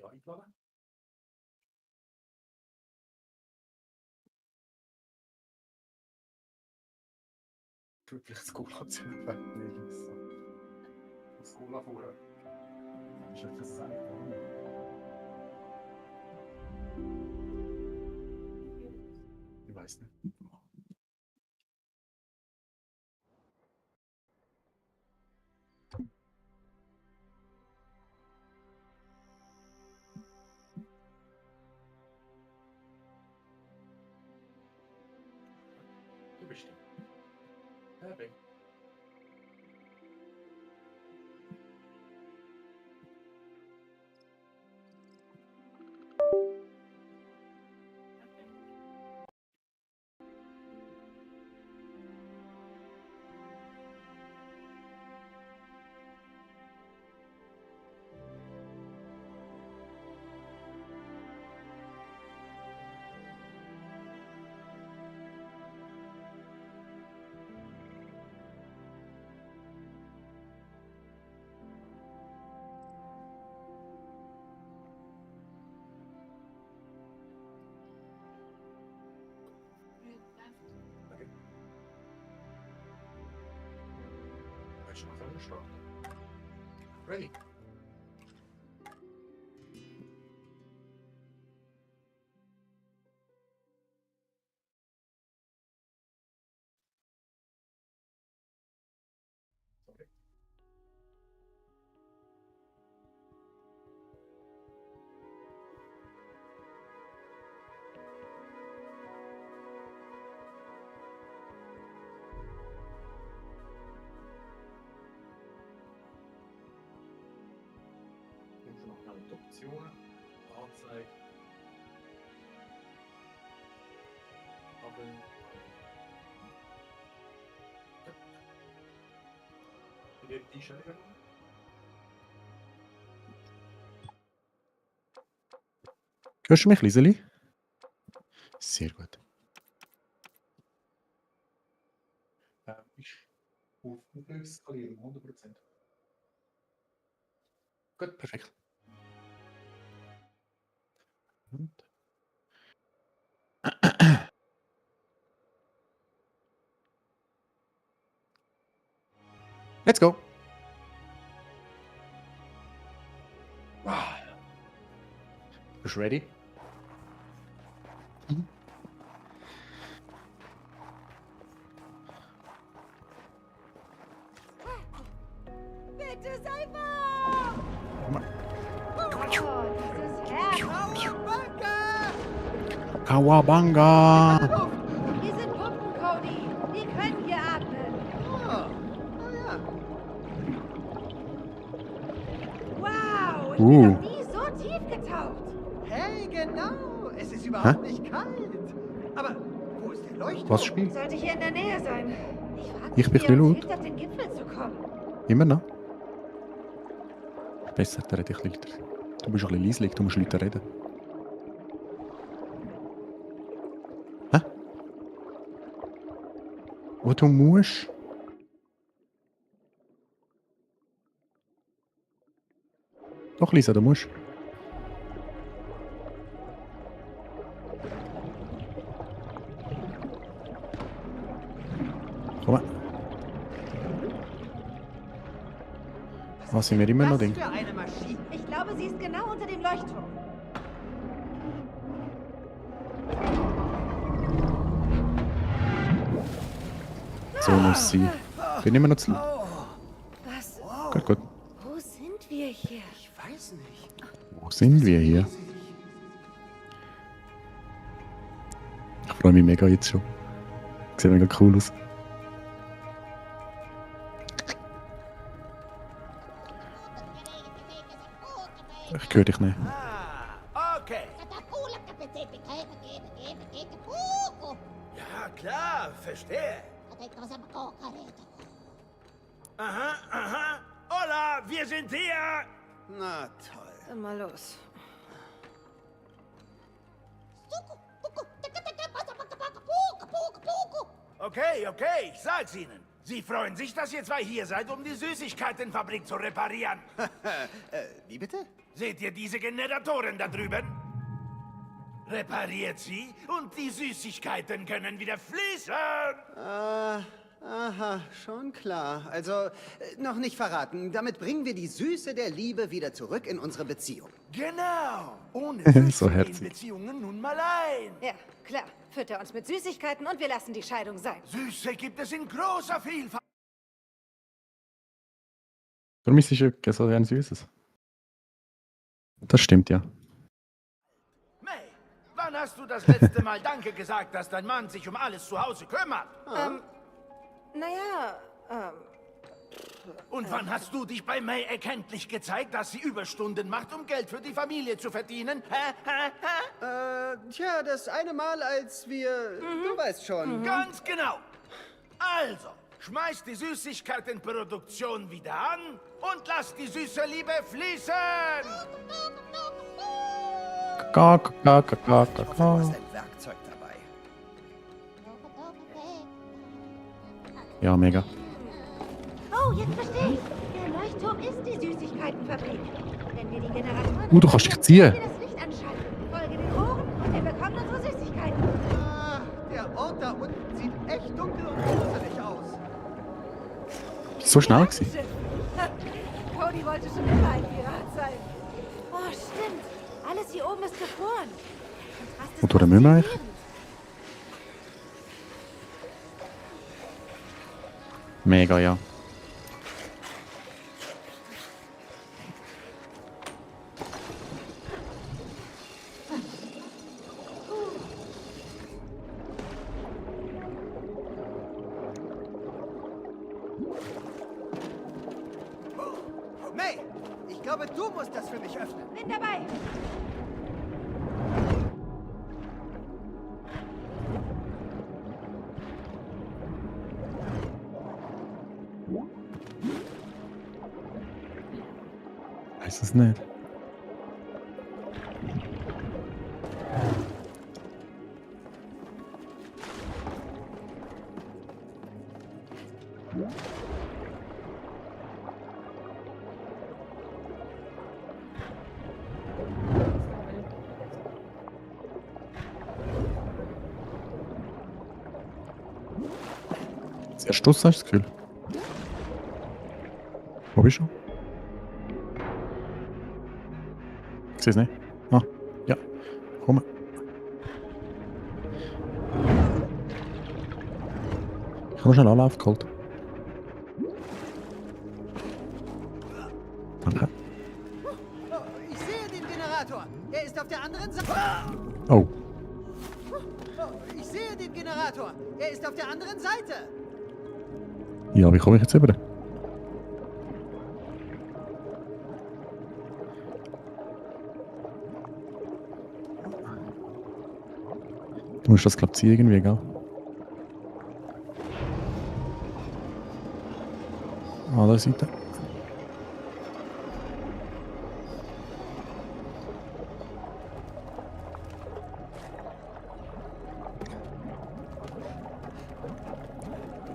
hier eingeladen. Tut vielleicht das Cola zu nehmen. Das Cola vorher. Ist etwas sein. Ich weiß nicht. Du bist der. Ja, bin. Okay. Willst du noch einen starten? Ready? Okay. Nimmst du noch alle Optionen, Anzeige, Tabellen. Wie geht die Einstellungen? Hörst du mich, Liseli? Sehr gut. Ist auf Auflösungsskalierung 100%. Gut, Perfekt. Und let's go. Bist du ready? Bitte sei wahr! Oh, dieses Herz! Kawabanga! Wir sind Puppen, Cody. Wir können hier atmen. Wow, ich bin noch nie so tief getaucht. Hey, genau. Es ist überhaupt nicht kalt. Aber wo ist der Leuchtturm? Was Spiel? Sollte hier in der Nähe sein. Ich frage Ich mich, bin wie ein bisschen er uns laut. hilft, auf den Gipfel zu kommen. Immer noch? Besser, der rede ich lauter. Du bist ein bisschen leislich, du musst lauter reden. Hä? Wo du musst? Doch, Lisa, du musst. Komm mal. Was sind wir immer noch Was denken? für eine Maschine. Ich glaube, sie ist genau unter dem Leuchtturm. So muss sie. Bin immer noch zu laut. Was? Gut, gut. Wo sind wir hier? Ich weiß nicht. Wo sind wir hier? Ich freue mich mega jetzt schon. Sieht mega cool aus. Ich höre dich nicht. Ah, okay. Ja, klar, verstehe. Aha, aha. Hola, wir sind hier. Na toll. Dann mal los. Okay, okay, ich sag's Ihnen. Sie freuen sich, dass ihr zwei hier seid, um die Süßigkeitenfabrik zu reparieren. Wie bitte? Seht ihr diese Generatoren da drüben? Repariert sie und die Süßigkeiten können wieder fließen. Aha, schon klar. Also, noch nicht verraten. Damit bringen wir die Süße der Liebe wieder zurück in unsere Beziehung. Genau. Ohne So Süße herzig. gehen Beziehungen nun mal ein. Ja, klar. Fütter uns mit Süßigkeiten und wir lassen die Scheidung sein. Süße gibt es in großer Vielfalt. Für mich ist ja so ein Süßes. Das stimmt ja. May, wann hast du das letzte Mal Danke gesagt, dass dein Mann sich um alles zu Hause kümmert? Naja, Und wann hast du dich bei May erkenntlich gezeigt, dass sie Überstunden macht, um Geld für die Familie zu verdienen? Tja, das eine Mal, als wir... Du weißt schon. Ganz genau. Also, schmeiß die Süßigkeitenproduktion wieder an und lass die süße Liebe fließen. Kakao, Kakao, Du hast Kakao. ein Werkzeug dabei. Ja, mega. oh, jetzt verstehe ich. Der Leuchtturm ist die Süßigkeitenfabrik. Wenn wir die Generatoren... Du kannst dich ziehen. wir das Licht anschalten. Folge den Ohren und wir bekommen unsere Süßigkeiten. Ah, der Ort da unten sieht echt dunkel und gruselig aus. So schnell gewesen. Schiff. Cody wollte schon immer ein Pirat sein. Oh, stimmt. Alles hier oben ist gefroren. Kontrast ist Und wo müssen wir eigentlich? faszinierend. Mega, ja. May, ich glaube, du musst das für mich öffnen. Bin dabei. Weiß es nicht. Sehr Stoß, hast du das Gefühl? Wo bist du? Ich sehe es nicht. Ah, ja. Komm. Ich habe schnell Anlauf geholt. Danke. Oh, ich sehe den Generator. Er ist auf der anderen Seite. Oh, Oh, ich sehe den Generator. Er ist auf der anderen Seite. ja, wie komme ich jetzt rüber? Du musst das, glaube ich, ziehen irgendwie, gell? Andere Seite.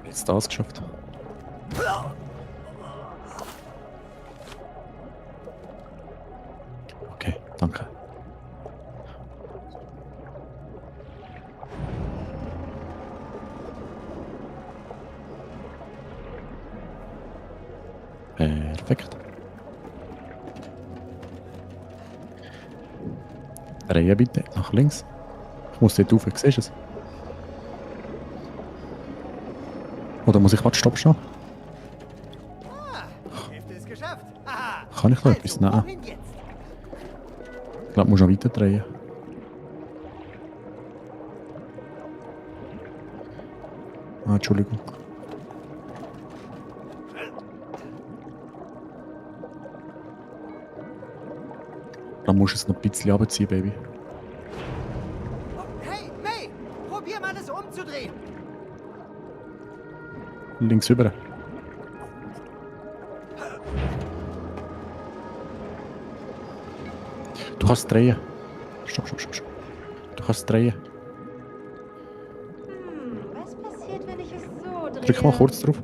Jetzt das geschafft. Okay, danke. Perfekt. Drehen bitte, nach links. Ich muss dort rauf, siehst du es? Oder muss ich gerade Stopp stehen? Ah, die Hälfte ist geschafft. Aha. Kann ich noch etwas? Nein. Wohin jetzt? Ich glaube, ich muss noch weiter drehen. Ah, Entschuldigung. Dann musst du es noch ein bisschen runterziehen, Baby. Oh, hey, May, probier mal, das umzudrehen. Links rüber. Du kannst drehen. Stopp, stopp, stopp, stopp. Du kannst drehen. Was passiert, wenn ich es so drehe? Drück mal kurz drauf.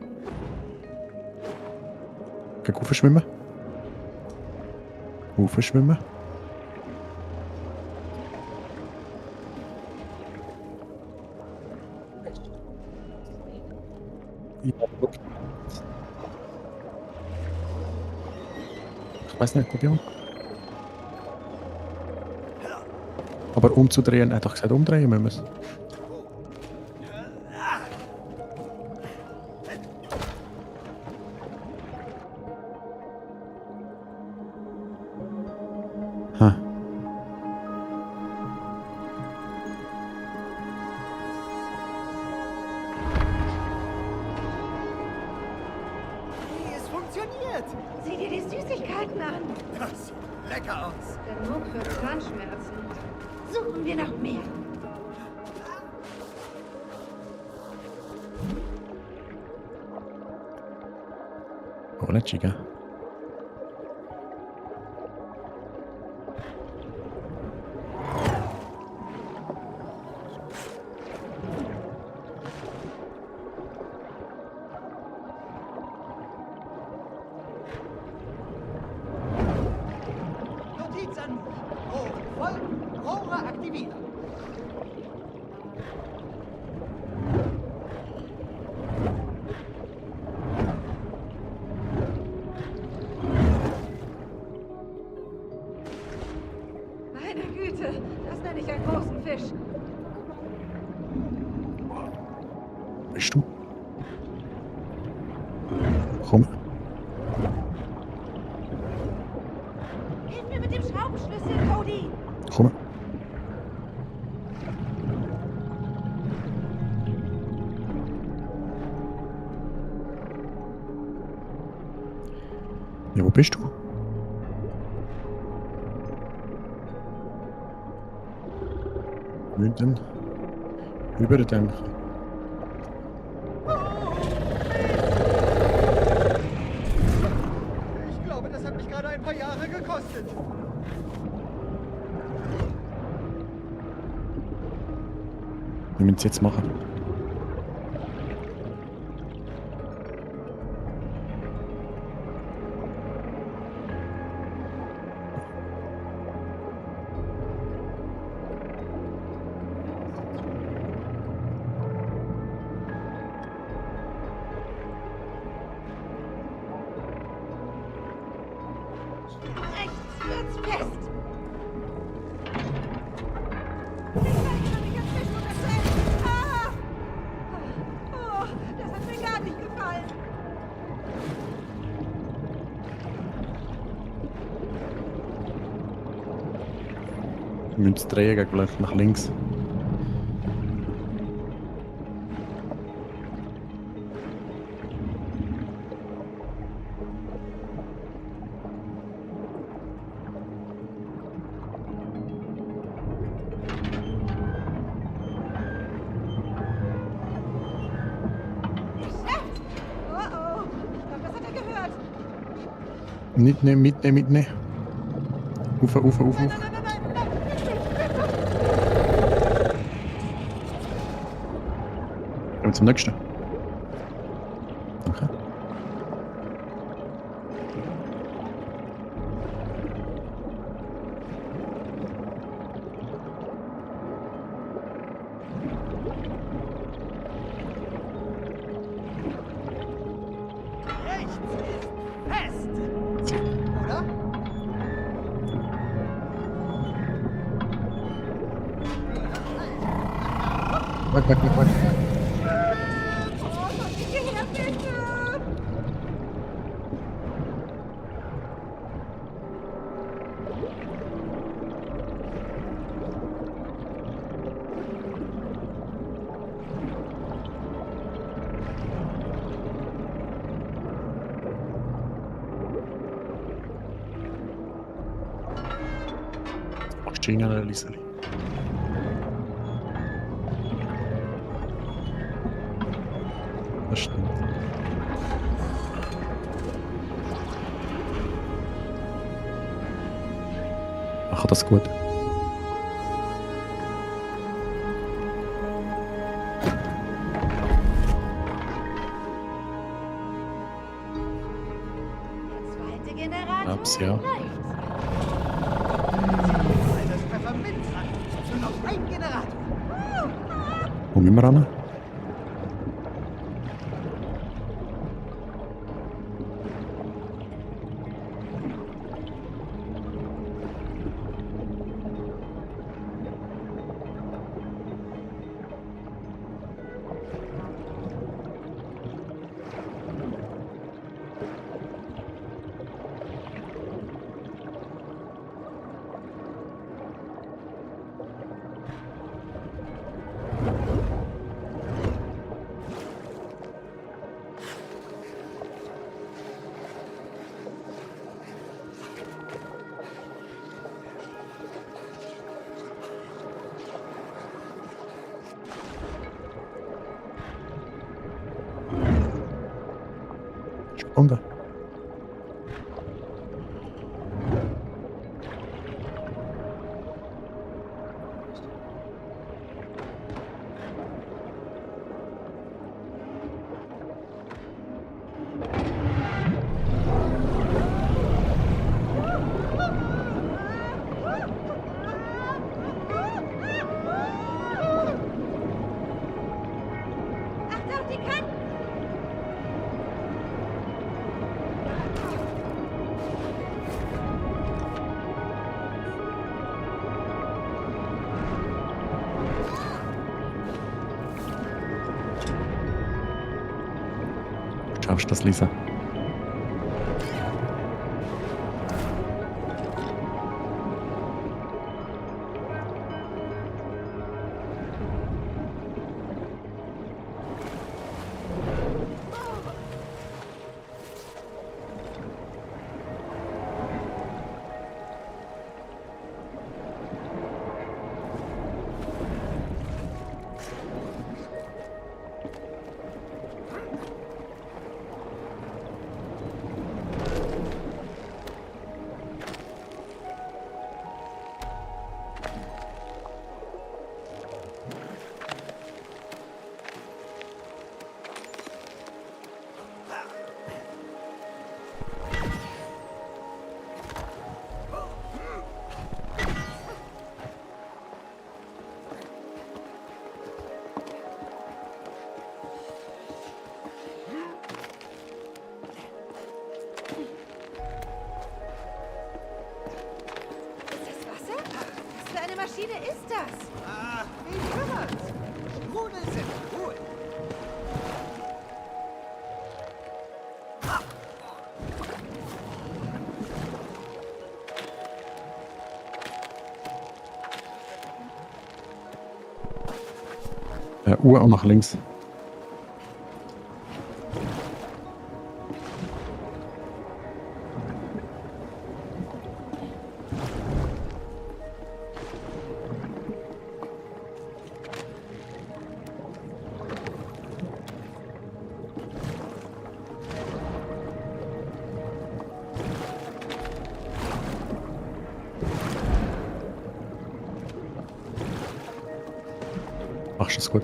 Geh raufschwimmen. Raufschwimmen. Ich weiß nicht, probieren. Aber umzudrehen, er hat doch gesagt, umdrehen müssen wir es. Ha. Hey, es funktioniert. Sieh dir die Süßigkeiten an. Das sieht lecker aus. Genug für Zahnschmerzen. Suchen wir noch mehr. Ohne Chica. Notiz an mich. Rohre voll, Rohre aktivieren. Meine Güte, das nenne ich einen großen Fisch. Bist du? Komm. Hilf mir mit dem Schraubenschlüssel, Cody. Komm. Ja, wo bist du? Münden. Überdenken. Ich glaube, das hat mich gerade ein paar Jahre gekostet. Wir müssen es jetzt machen. Rechts wird's fest. Ich kann mich als Fisch unterstellen. Ah! Oh, das hat mir gar nicht gefallen. Wir müssen es drehen, gleich nach links. Geschafft! Oh oh, ich glaube, das hat er gehört. Mitnehmen, mitnehmen, mitnehmen. Ufer, Ufer, Ufer, Nein, Ufer. nein, nein, nein, nein, nein. Gehen wir zum nächsten. Okay. Rechts ist fest. Oder? Weg, weg, weg, weg. Oh, komm nicht hierher, bitte. Machst du ihn an, Liseli? Das stimmt. Mach das gut. Sehr. Das Pfefferminz an. Für noch ein Generator. Wo müssen wir ran? Runter. Achtung, die Kanten! Schaffst du das, Lisa? Maschine ist das? Ah, wie kümmert's? Strudel sind cool. Uhr auch nach links. Machst du es gut.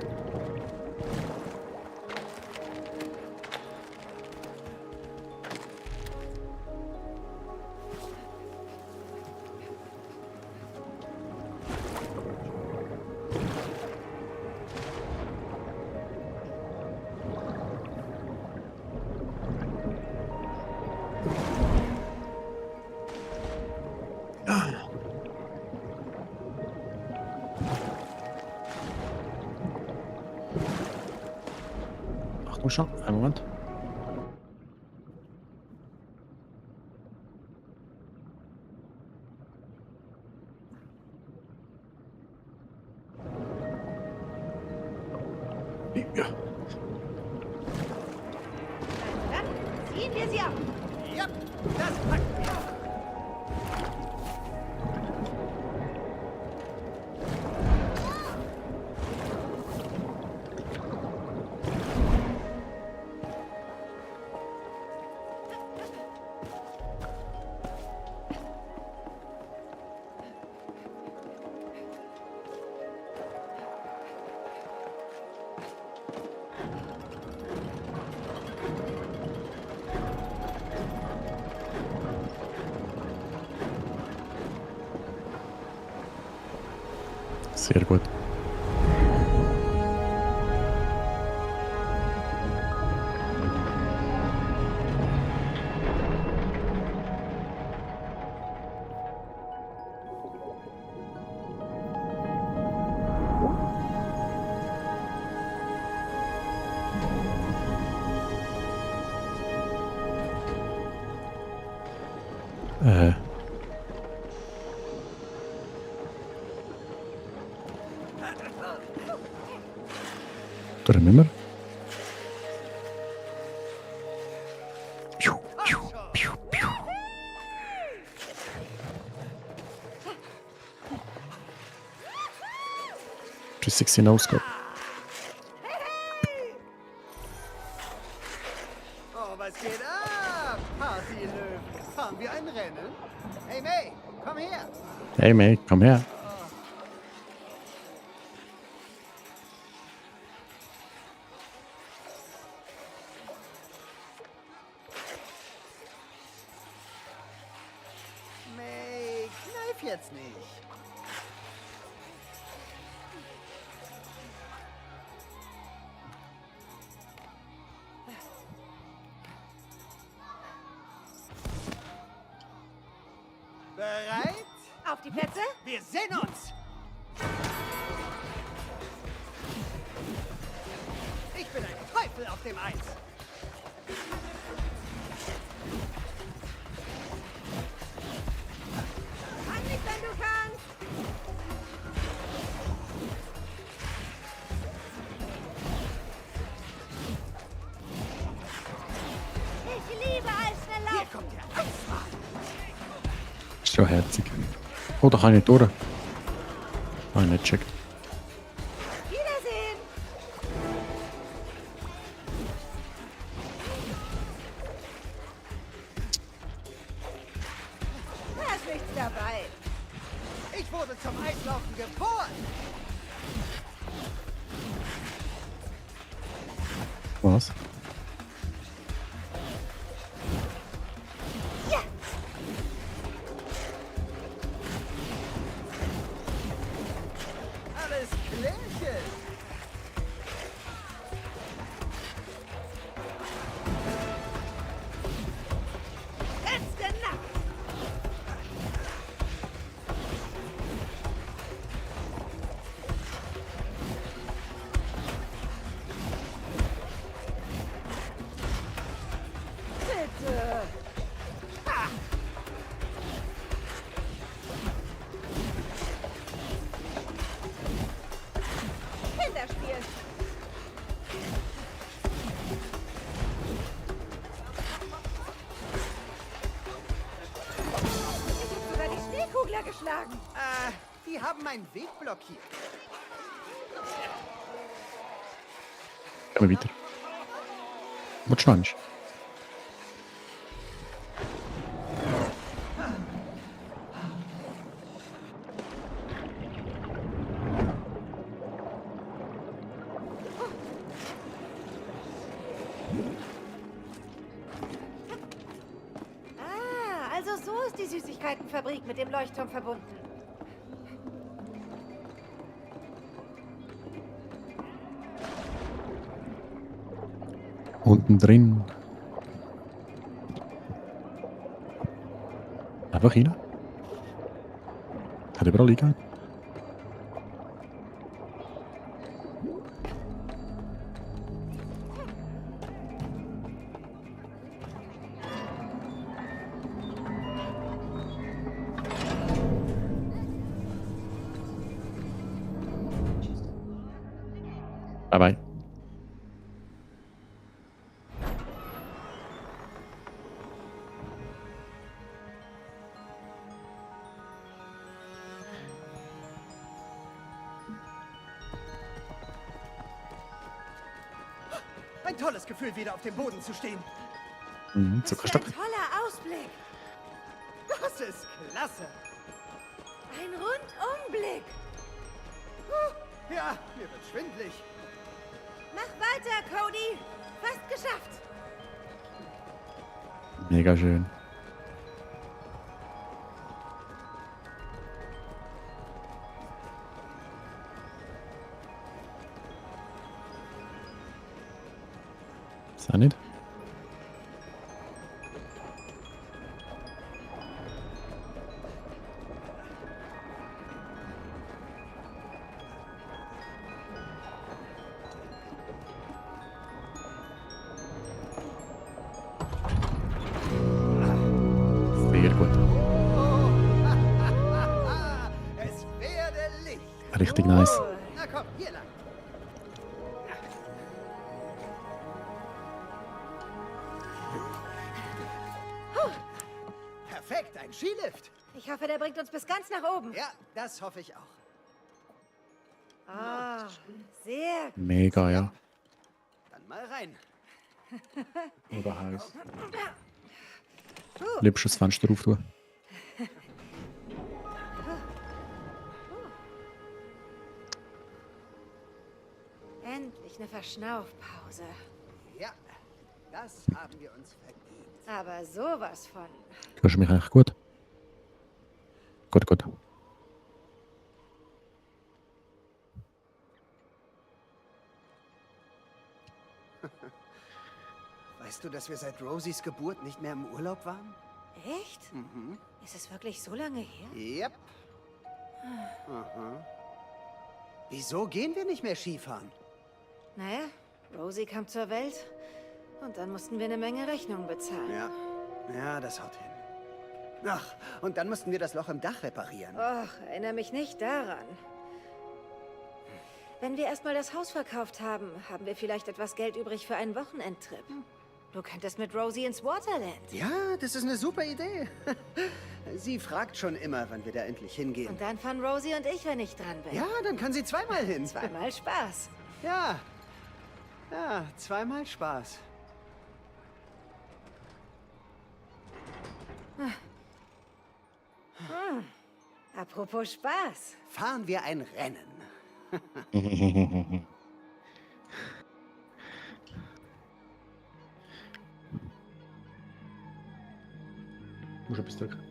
Achtung schon, einen Moment. Ja. Dann ziehen wir sie ab. Ja, das packen wir. Sehr gut. Da müssen wir. Piu, piu, piu, piu. Tschüss, 16 Ausgabe. Oh, was geht ab? Partylöwen. Fahren wir ein Rennen? Hey May, komm her. Hey, May, komm her. May, kneif jetzt nicht. Bereit? Auf die Plätze? Wir sehen uns! Ich bin ein Teufel auf dem Eis! Fang mich, wenn du kannst! Ich liebe Eisschnelllauf! Hier kommt der Eismann! Ist schon herzig. Oh, da kann ich nicht durch. Ah, nicht checkt. Wiedersehen! Da ist nichts dabei. Ich wurde zum Eislaufen geboren! Was? Alles klärchen! Letzte Nacht! Bitte! Ah. Kinderspiel! Ich hab sogar die Schneekugler geschlagen. Die haben meinen Weg blockiert. Gehen wir weiter. Was schnellst? Ah, also so ist die Süßigkeitenfabrik mit dem Leuchtturm verbunden. Unten drin. Einfach rein. Hat überall liegen. Bye bye. Ein tolles Gefühl, wieder auf dem Boden zu stehen. Mhm, Was für Zuckerstock. ein toller Ausblick. Das ist klasse. Ein Rundumblick. Ja, mir wird schwindlig. Mach weiter, Cody. Fast geschafft. Mega schön. Ist auch nicht. Sehr gut. Es werde Licht. Richtig nice. Na komm, hier lang. Perfekt, ein Skilift. Ich hoffe, der bringt uns bis ganz nach oben. Ja, das hoffe ich auch. Ah, sehr gut. Mega, ja. Dann mal rein. Oder heiß. Liebst du das Fenster auftun? Endlich eine Verschnaufpause. Ja, das haben wir uns verdient. Aber sowas von. Hörst du mich eigentlich gut? Gut, gut. Weißt du, dass wir seit Rosies Geburt nicht mehr im Urlaub waren? Echt? Ist es wirklich so lange her? Yep. Aha. Wieso gehen wir nicht mehr Skifahren? Naja, Rosie kam zur Welt und dann mussten wir eine Menge Rechnungen bezahlen. Ja. Ja, das haut hin. Ach, und dann mussten wir das Loch im Dach reparieren. Och, erinnere mich nicht daran. Wenn wir erstmal das Haus verkauft haben, haben wir vielleicht etwas Geld übrig für einen Wochenendtrip. Du könntest mit Rosie ins Waterland. Ja, das ist eine super Idee. Sie fragt schon immer, wann wir da endlich hingehen. Und dann fahren Rosie und ich, wenn ich dran bin. Ja, dann kann sie zweimal hin. Zweimal Spaß. Ja. Ja, zweimal Spaß. Apropos Spaß. Fahren wir ein Rennen. Muss etwas drücken.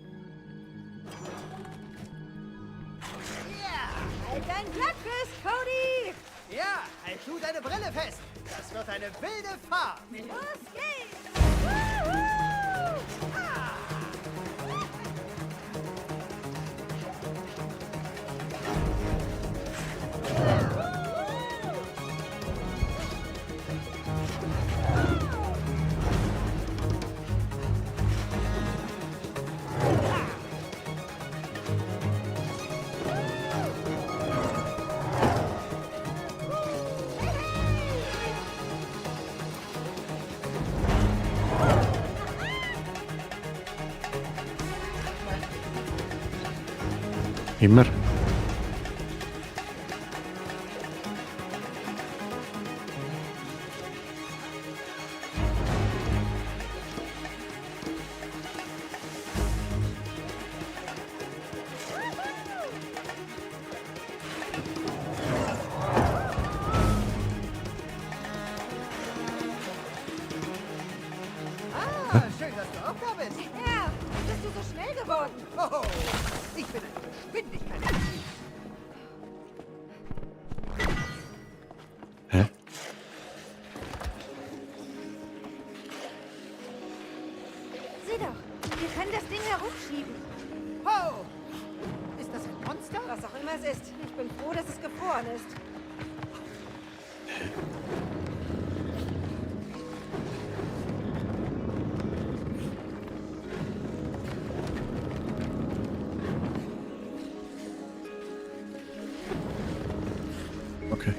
Halt dein Blatt fest, Cody! Ja, halt du deine Brille fest. Das wird eine wilde Fahrt. Los geht's! Woohoo! Immer. Ah, schön, dass du auch da bist. Ja, bist du so schnell geworden? Oh, ich bin eine Geschwindigkeit. Hä? Sieh doch, wir können das Ding herumschieben. Oh, ist das ein Monster? Was auch immer es ist. Ich bin froh, dass es gefroren ist. Okay.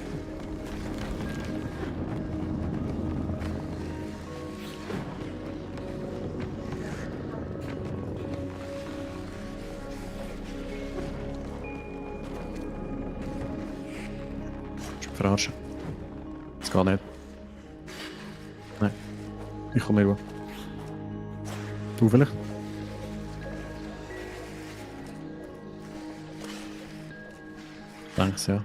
Ich bin verarschen. Das geht nicht. Nein. Ich komme rüber. Du vielleicht? Danke, ja.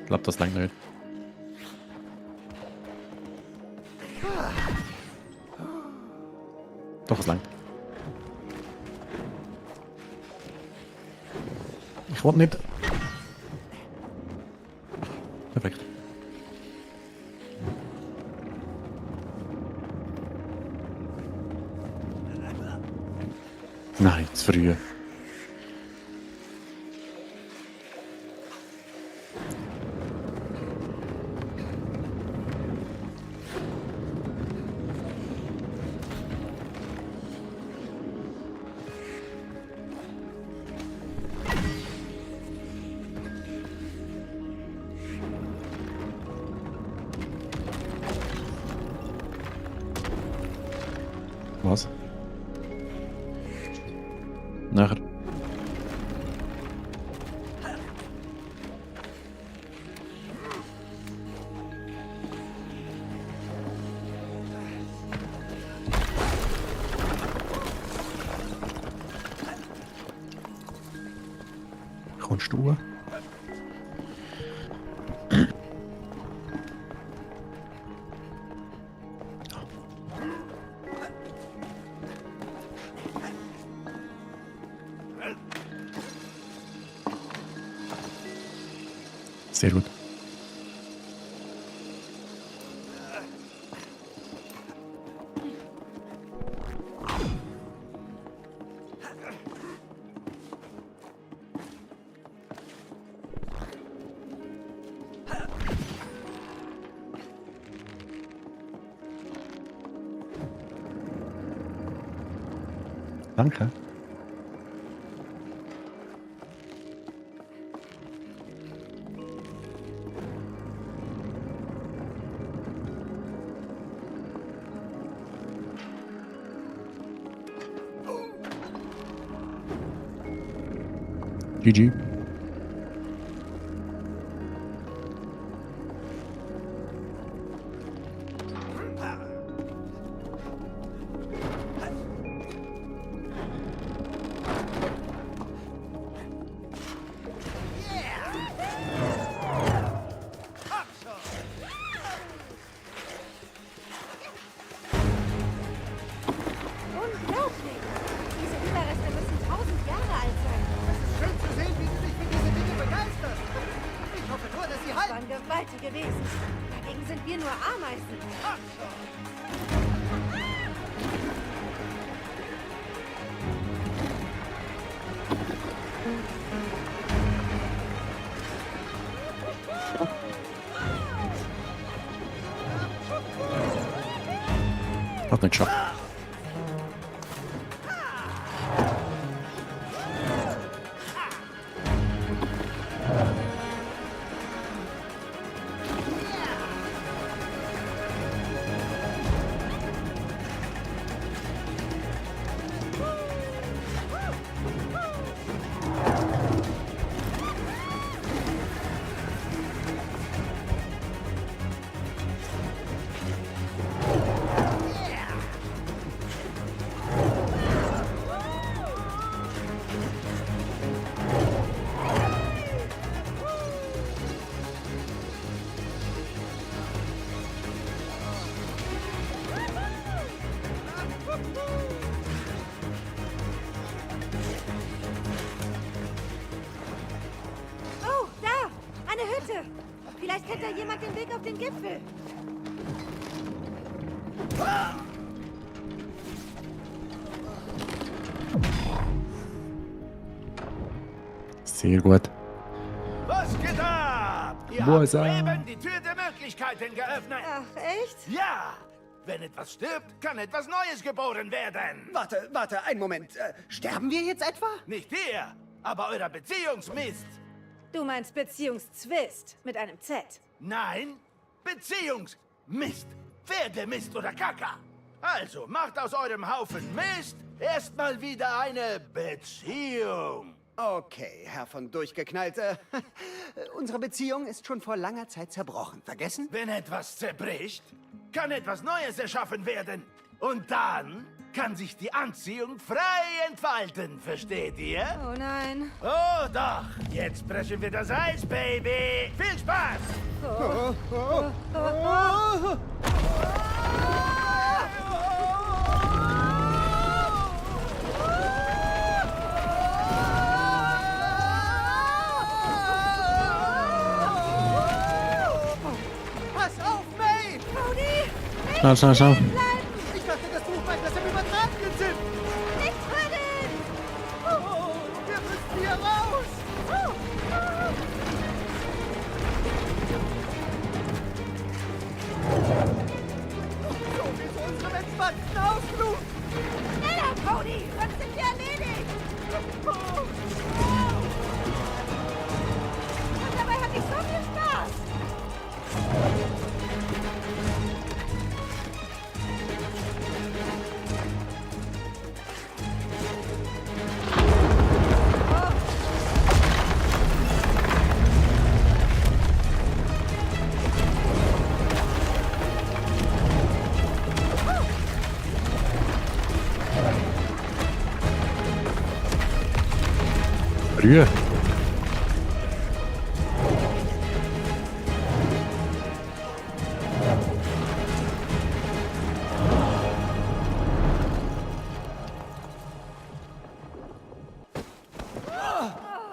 Ich glaube, das langt nicht. Ich will nicht. Perfekt. Nein, zu früh. Was? Nachher. Kommst du? Sehr gut. Danke. GG. Unglaublich! Diese Überreste müssen 1000 Jahre alt sein. Schön zu sehen, wie du dich für diese Dinge begeisterst. Ich hoffe nur, dass sie Das halten. waren gewaltige Wesen. Dagegen sind wir nur Ameisen. Hat nicht geschafft. Oh, da! Eine Hütte! Vielleicht kennt da jemand den Weg auf den Gipfel. Sehr gut. Was geht ab? Ihr Wo habt ist er? soeben die Tür der Möglichkeiten geöffnet. Ach, echt? Ja! Wenn etwas stirbt, kann etwas Neues geboren werden. Warte, einen Moment. Sterben wir jetzt etwa? Nicht ihr, aber eurer Beziehungsmist. Du meinst Beziehungszwist mit einem Z. Nein, Beziehungsmist. Pferdemist oder Kaka. Also, macht aus eurem Haufen Mist erstmal wieder eine Beziehung. Okay, Herr von Durchgeknallt. Unsere Beziehung ist schon vor langer Zeit zerbrochen. Vergessen? Wenn etwas zerbricht, kann etwas Neues erschaffen werden. Und dann kann sich die Anziehung frei entfalten, versteht ihr? Oh nein. Oh doch, jetzt brechen wir das Eis, Baby. Viel Spaß! Schnell, schnell, schnell. Ich dachte, das Buch meint, dass wir übertragen sind. Nicht drinnen! Oh, wir müssen hier raus. So wie so unsere Menschmatzen Ausflug. Schneller, Cody! Sonst sind wir erledigt! Und dabei hatte ich so viel Spaß! Brühe.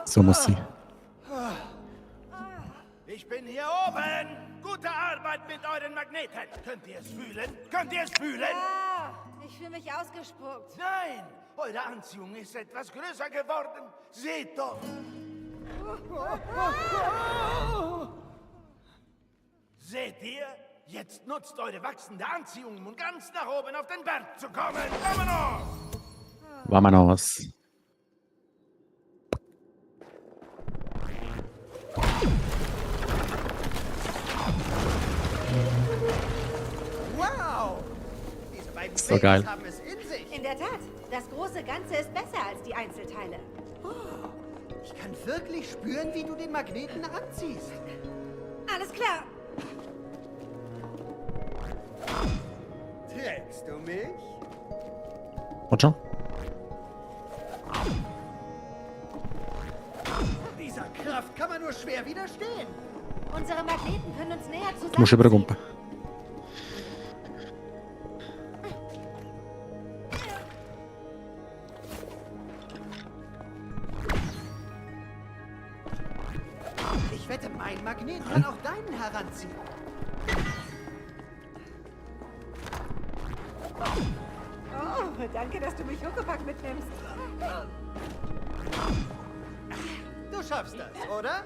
So muss sie. Ich bin hier oben. Gute Arbeit mit euren Magneten. Könnt ihr es fühlen? Könnt ihr es fühlen? Ah, ich fühle mich ausgespuckt. Nein, eure Anziehung ist etwas größer geworden. Seht doch. Seht ihr? Jetzt nutzt eure wachsende Anziehung, um ganz nach oben auf den Berg zu kommen. Vámonos! Vamonos. Wow. Diese beiden So Babys geil. haben es in sich. In der Tat, das große Ganze ist besser als die Einzelteile. Ich kann wirklich spüren, wie du den Magneten anziehst. Alles klar. Trägst du mich? Und schon? Dieser Kraft kann man nur schwer widerstehen. Unsere Magneten können uns näher Du musst zusammenziehen. übergumpen. Ich wette, mein Magnet kann auch deinen heranziehen. Oh, danke, dass du mich Huckepack mitnimmst. Du schaffst das, oder?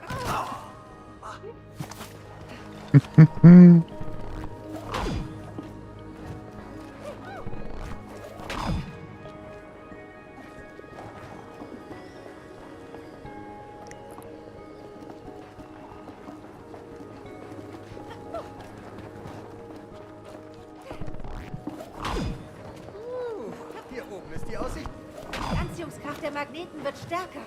Hier oben ist die Aussicht. Die Anziehungskraft der Magneten wird stärker.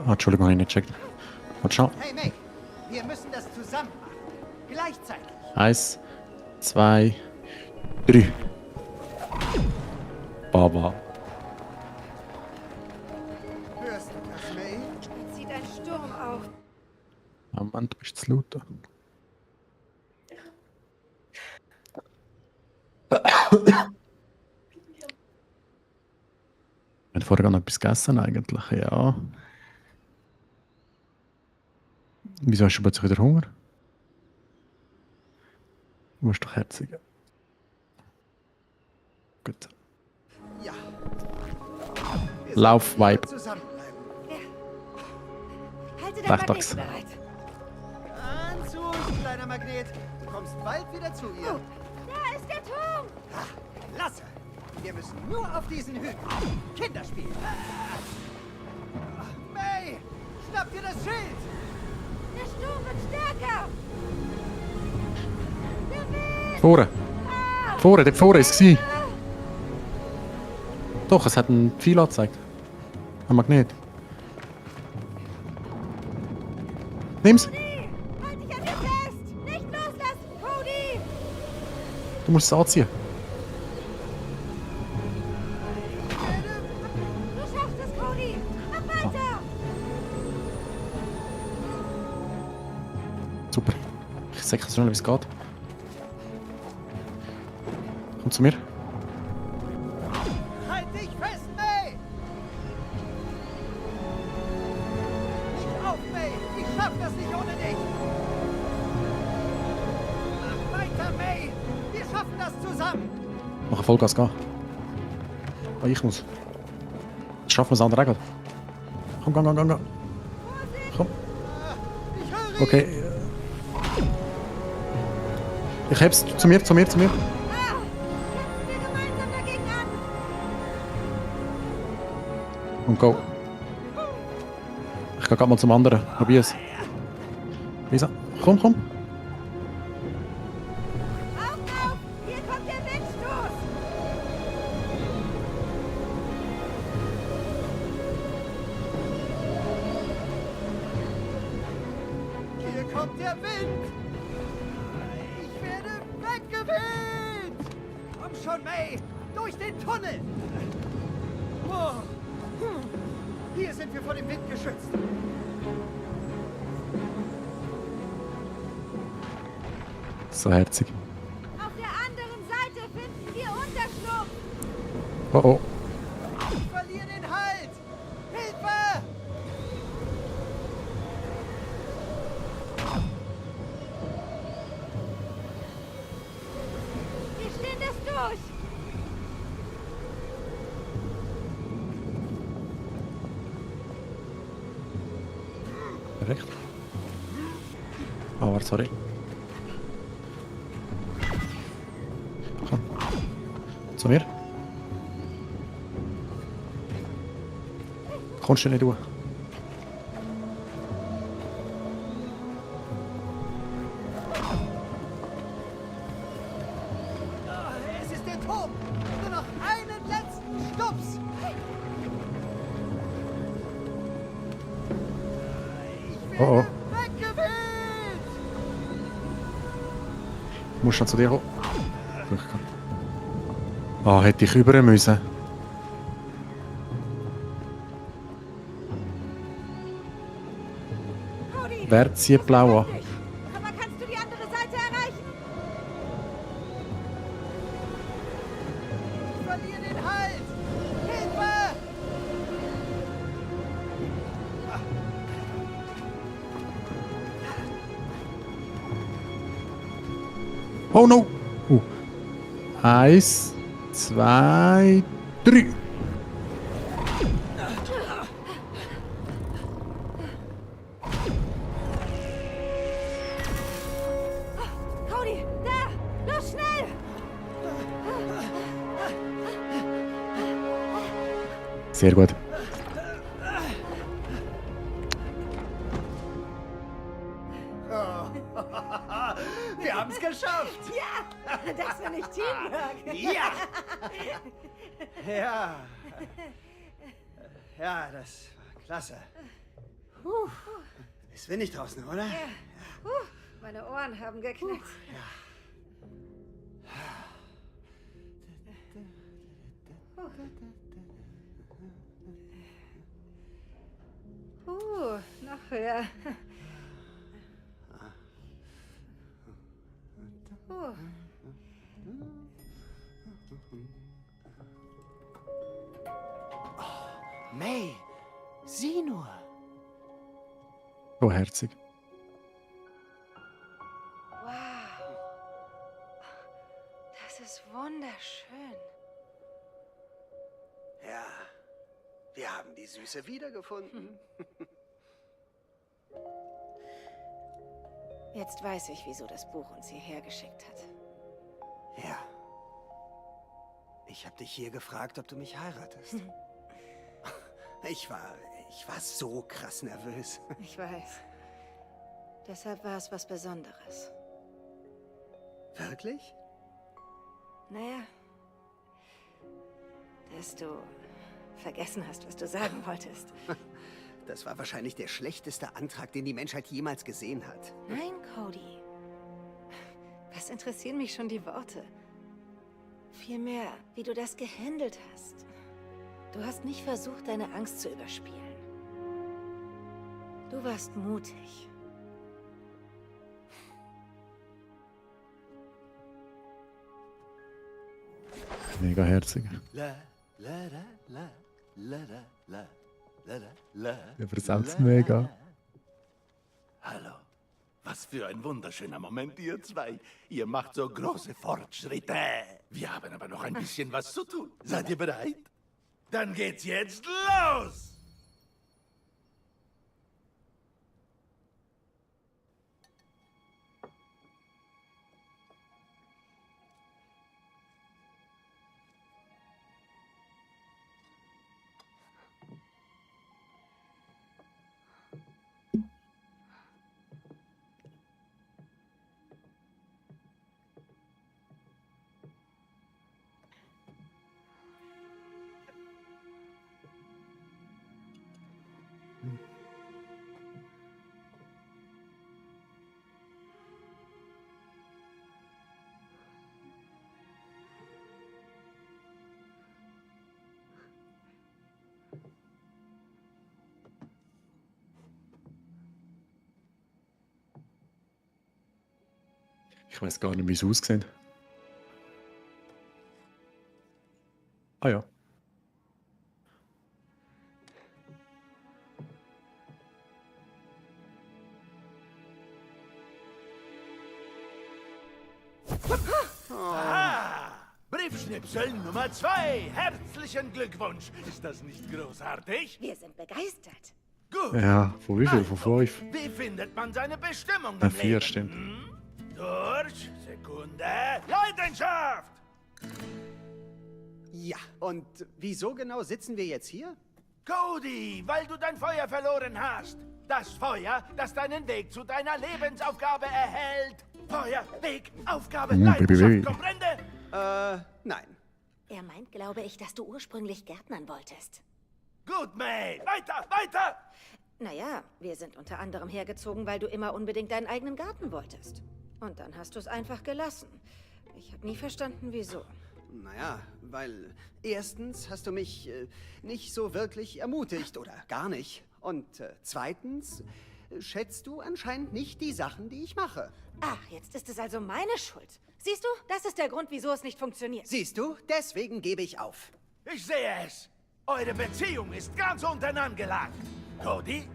Ah, Entschuldigung, hab ich nicht gecheckt. Und schau. Hey, May, wir müssen das zusammen machen. Gleichzeitig. 1, 2, 3. Baba. Hörst du das, May? Jetzt zieht ein Sturm auf. Ah, Mann, du bist zu laut. Ich habe vorher noch etwas gegessen eigentlich, ja. Wieso hast du plötzlich wieder Hunger? Du musst doch herzigen. Gut. Ja. Wir Lauf, sollten Vibe. zusammenbleiben. Halte dein Dachtax. Magnet bereit. Ganz ruhig, kleiner Magnet. Du kommst bald wieder zu ihr. Da ist der Turm. Lasse. Wir müssen nur auf diesen Hügel. Kinderspiel. May, schnapp dir das Schild. Der Sturm wird stärker. Der Wind. Vorne! Vorne, dort vorne ist es. Doch, es hat einen Pfeil angezeigt. Ein Magnet. Nimm's! Cody, halt dich an mir fest. Nicht loslassen, Cody. Du musst es anziehen. Du schaffst es, Cody. Mach weiter. Super. Ich sag so schnell, wie es geht. Komm zu mir. schaff das nicht ohne dich! Mach weiter, May! Wir schaffen das zusammen! Mach Vollgas, geh. Oh, ich muss. Jetzt schaffen wir es andere Regel. Komm, geh. Komm. Ich höre ihn! Okay. Ich heb's zu mir. Ah, kämpfen wir gemeinsam dagegen an! Und go. Ich geh grad mal zum anderen. Probier's. Lisa, komm. Auf! Hier kommt der Windstoß! Hier kommt der Wind! Ich werde weggeweht! Komm schon, May! Durch den Tunnel! Oh. Hier sind wir vor dem Wind geschützt. So herzig. Auf der anderen Seite finden wir Unterschlupf! Oh. Ich verliere den Halt! Hilfe! Wir stehen das durch! Recht. Oh, warte, sorry. Komm. Zu mir. Kommst du nicht durch? Es ist der Turm! Nur noch einen letzten Stups! Ich Oh. werde weggeweht! Ich muss schon zu dir kommen. Durchgehen. Ah, hätte ich rüber müssen. Cody! Wer zieht blau an? Aber kannst du die andere Seite erreichen? Ich verliere den Halt! Hilfe! Oh no! Eins, zwei, drei. Cody, da! Los, schnell! Sehr gut. Wir haben es geschafft! Ja! Das war nicht Teamwork! Ja! Ja. Ja, das war klasse. Puh. Ist windig draußen, oder? Meine Ohren haben geknickt. Noch höher. May, sieh nur. So herzig. Wow. Das ist wunderschön. Ja. Wir haben die Süße wiedergefunden. Jetzt weiß ich, wieso das Buch uns hierher geschickt hat. Ja. Ich habe dich hier gefragt, ob du mich heiratest. Ich war so krass nervös. Ich weiß. Deshalb war es was Besonderes. Wirklich? Naja, dass du vergessen hast, was du sagen wolltest. Das war wahrscheinlich der schlechteste Antrag, den die Menschheit jemals gesehen hat. Nein, Cody. Was interessieren mich schon die Worte? Vielmehr, wie du das gehandelt hast. Du hast nicht versucht, deine Angst zu überspielen. Du warst mutig. Mega herzig. La, la, la, la, la, la, la, la, la, Übersetzt mega. Was für ein wunderschöner Moment, ihr zwei. Ihr macht so große Fortschritte. Wir haben aber noch ein bisschen was zu tun. Seid ihr bereit? Dann geht's jetzt los! Ich weiß gar nicht, wie es aussieht. Ah ja. Ah, Briefschnipsel Nummer 2. Herzlichen Glückwunsch. Ist das nicht großartig? Wir sind begeistert. Gut. Ja, von wie viel? Von 5? Wie findet man seine Bestimmung im 4, Leben? stimmt. Durch, Sekunde, Leidenschaft! Ja, und wieso genau sitzen wir jetzt hier? Cody, weil du dein Feuer verloren hast. Das Feuer, das deinen Weg zu deiner Lebensaufgabe erhält. Feuer, Weg, Aufgabe, Leidenschaft, comprende? Nein. Er meint, glaube ich, dass du ursprünglich Gärtnern wolltest. Gut, May, weiter, weiter! Naja, wir sind unter anderem hergezogen, weil du immer unbedingt deinen eigenen Garten wolltest. Und dann hast du es einfach gelassen. Ich habe nie verstanden, wieso. Naja, weil erstens hast du mich nicht so wirklich ermutigt oder gar nicht. Und zweitens schätzt du anscheinend nicht die Sachen, die ich mache. Ach, jetzt ist es also meine Schuld. Siehst du, das ist der Grund, wieso es nicht funktioniert. Siehst du, deswegen gebe ich auf. Ich sehe es. Eure Beziehung ist ganz unten angelangt. Cody,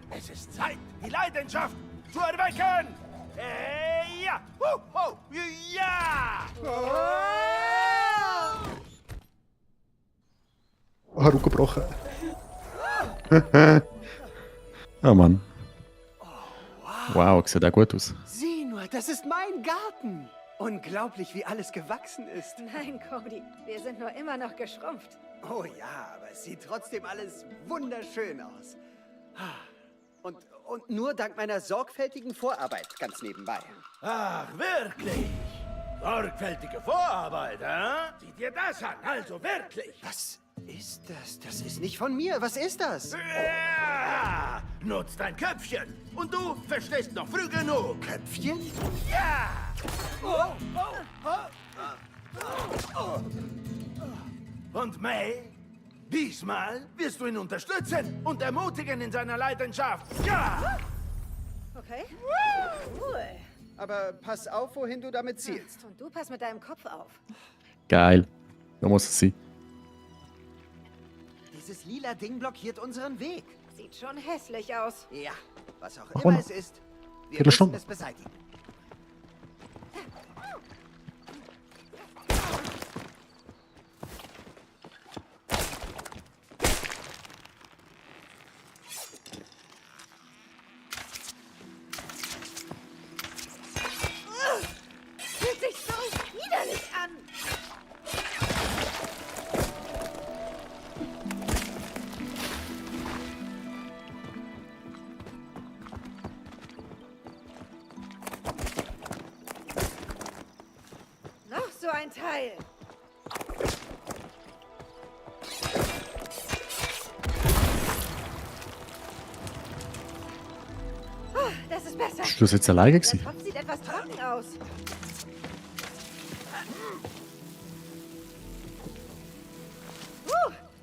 es ist Zeit, die Leidenschaft zu erwecken. Ja! Ja! Haru gebrochen. Oh Mann. Wow, sieht auch gut aus. Sieh nur, das ist mein Garten. Unglaublich, wie alles gewachsen ist. Nein, Cody, wir sind nur immer noch geschrumpft. Oh ja, aber es sieht trotzdem alles wunderschön aus. Und nur dank meiner sorgfältigen Vorarbeit ganz nebenbei. Ach, wirklich? Sorgfältige Vorarbeit, hä? Sieh dir das an, also wirklich. Was ist das? Das ist nicht von mir. Was ist das? Ja! Nutz dein Köpfchen. Und du verstehst noch früh genug. Köpfchen? Ja! Und May? Diesmal wirst du ihn unterstützen und ermutigen in seiner Leidenschaft. Ja! Okay? Cool. Aber pass auf, wohin du damit zielst. Und du pass mit deinem Kopf auf. Geil. Da muss es sein. Dieses lila Ding blockiert unseren Weg. Sieht schon hässlich aus. Ja, was auch Warum? immer es ist. Wir Viertelstunde. müssen es beseitigen. Fühlt sich so widerlich an. Noch so ein Teil. Oh, das ist besser. Ist das jetzt alleine Der gewesen? Topf sieht etwas trocken aus.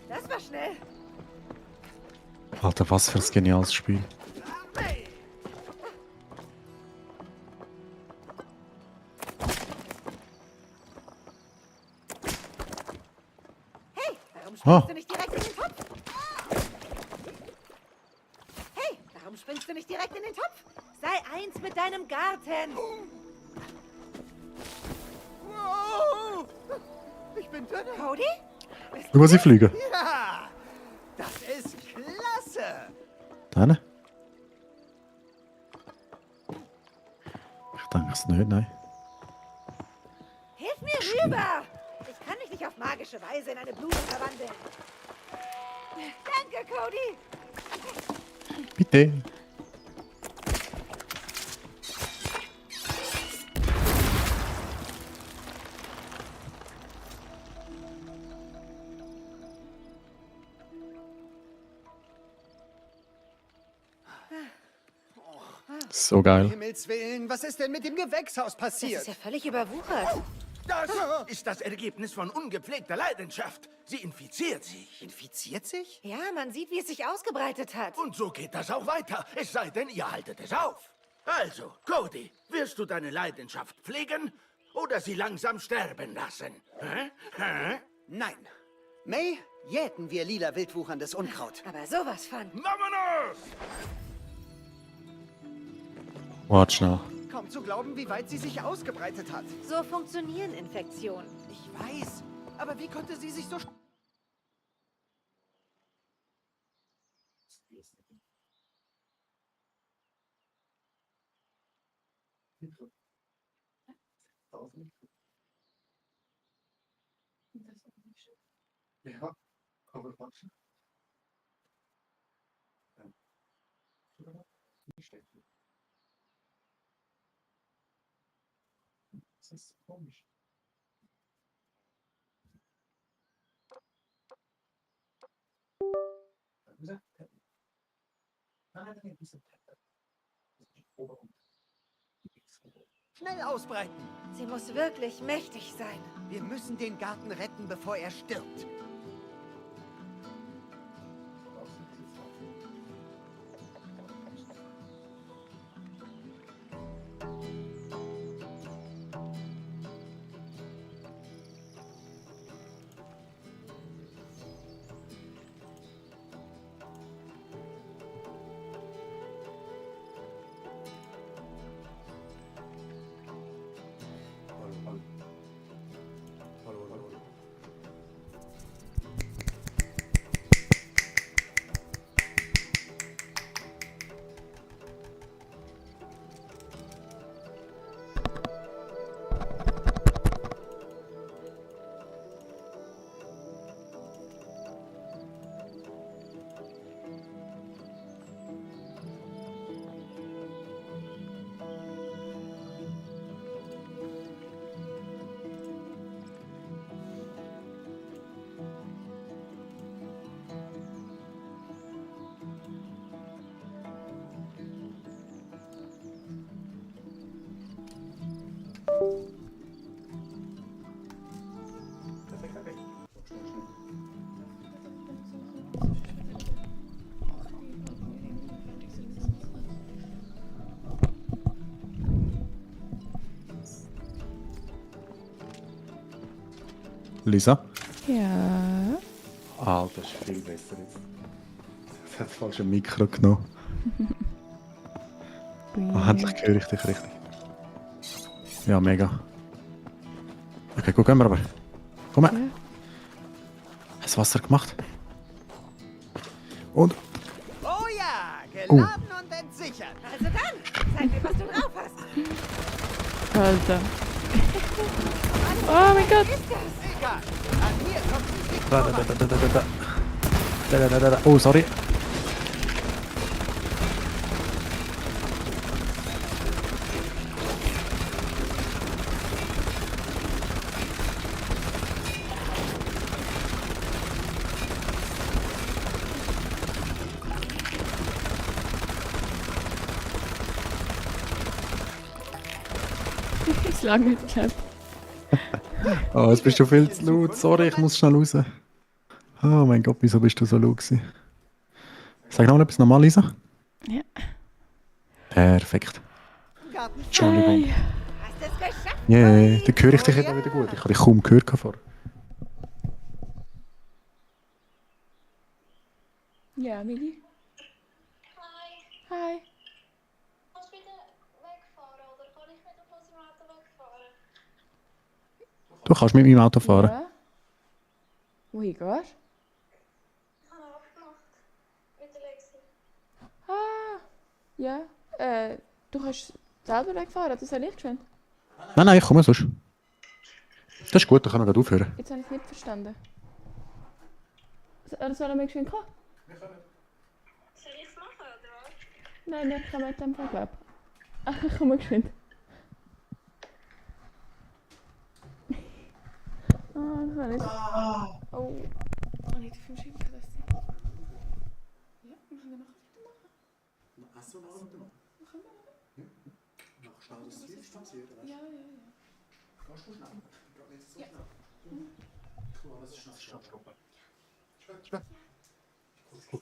Das war schnell. Alter, was für ein geniales Spiel. Hey, warum springst Ah. du nicht direkt in den Topf? Hey, warum springst du nicht direkt in den Topf? Sei eins mit deinem Garten. Wow! Ich bin dünner. Cody? Schau, was sie fliegen. Ja! Das ist klasse! Da hinten? Ich denke es nicht, nein. Hilf mir rüber! Ich kann mich nicht auf magische Weise in eine Blume verwandeln. Danke, Cody! Bitte. So geil. Himmels Willen, was ist denn mit dem Gewächshaus Das passiert? ist ja völlig überwuchert. Das ist das Ergebnis von ungepflegter Leidenschaft. Sie infiziert sich. Infiziert sich? Ja, man sieht, wie es sich ausgebreitet hat. Und so geht das auch weiter, es sei denn, ihr haltet es auf. Also, Cody, wirst du deine Leidenschaft pflegen oder sie langsam sterben lassen? Hä? Hä? Nein. May, jäten wir lila wildwucherndes Unkraut. Aber sowas von. Vamonos! Warte schnell. Kaum zu glauben, wie weit sie sich ausgebreitet hat. So funktionieren Infektionen. Ich weiß. Aber wie konnte sie sich so... Ja, aber warte. Das ist komisch. Schnell ausbreiten. Sie muss wirklich mächtig sein. Wir müssen den Garten retten, bevor er stirbt. Hallo. Lisa? Ja. Ah, das ist viel besser jetzt. Das hat das falsche Mikro genommen. Ah, endlich höre ich dich richtig. Ja, mega. Okay, gut, gehen wir aber. Komm her. Ja. Hast du Wasser gemacht? Und? Oh ja, geladen und entsichert. Also dann, zeig mir, was du drauf hast. Alter. Oh mein Gott. Was ist das? Egal, an mir kommt sie nicht vorbei. Oh, sorry. Ich lag nicht geklappt. Oh, jetzt bist du viel zu laut. Sorry, ich muss schnell raus. Oh mein Gott, wieso bist du so laut gewesen? Sag noch mal etwas normal, Lisa. Ja. Perfekt. Garten. Entschuldigung. Hast es geschafft? Yeah, Cody? dann höre ich dich Oh jetzt ja. wieder gut. Ich habe dich kaum gehört vor. Ja, Mili. Hi. Hospital. Du kannst mit meinem Auto fahren. Ja. Wohin gehst Ich habe abgemacht mit der Lexi. du? Ah, ja. Du kannst selber wegfahren, das soll ich geschwind. Nein, ich komme sonst. Das ist gut, dann kann er gerade aufhören. Jetzt habe ich es nicht verstanden. Soll er mir geschwind kommen? Soll ich es machen, oder was? Nein, ich kann mit dem Fall, glaube ich. Ach, ich komme geschwind. Ah, das war nicht. Oh. Oh nicht, die 5 Scheiben kann das sein. Ja, wir können nachher weitermachen. Achso, noch weiter machen. Können wir nachher? Ja. Noch schnell das Licht spazieren, weißt du? Ja. Gehst du schnell? Geht nicht so Ja. schnell. Cool, das ist schnell stoppen. Schnell. Cool.